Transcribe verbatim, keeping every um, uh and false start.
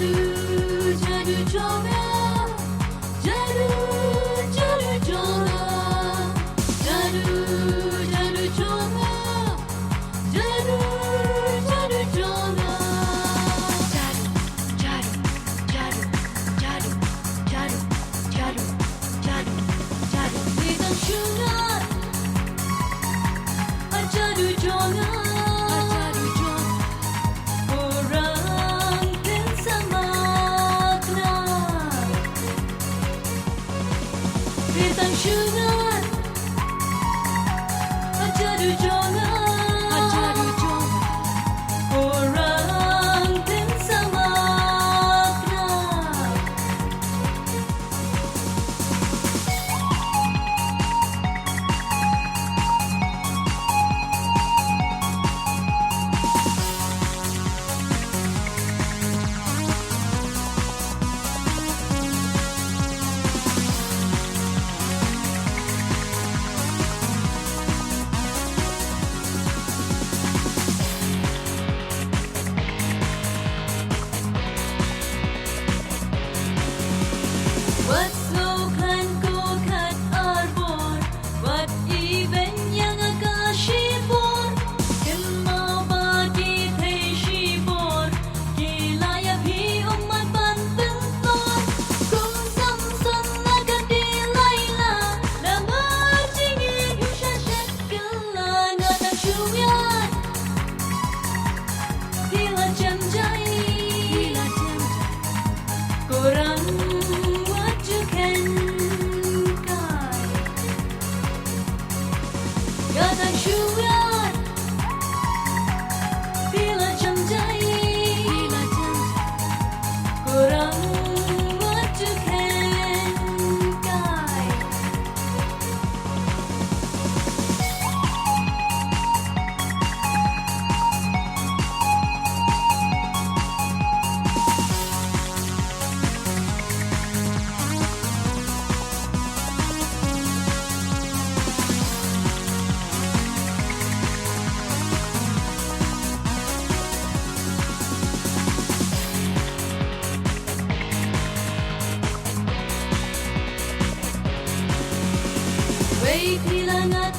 Jadu jong nga, jadu, jadu jong nga, jadu, jadu jong nga, jadu, jadu jong nga. Jadu, jadu, jadu, jadu, jadu, jadu, jadu, jadu. Ngi dang shu ngat, a jadu jong nga, a jadu jong nga. Korang pynsamakna. Phi tang shu ngat, a jadu jong nga, a jadu jong nga. Korang pynsamakna. Wat sngewkhlaiñ ko khat arbor, wat ibeiñ ïa nga ka shibor. Kynmaw ba ki thei shibor ki la ïa phi ummat ban pyntlor. Kum Samson la ka Delilah, namar jingïeit u sha shet kylla. Nga dang shu ïaid, phi la jem jai, phi la jem jai. Korang wat ju kheiñ kai. Nga dang shu ïaid, phi la jem jai, phi la jem jai. Korang wat ju kheiñ kai. Wei phi la ngat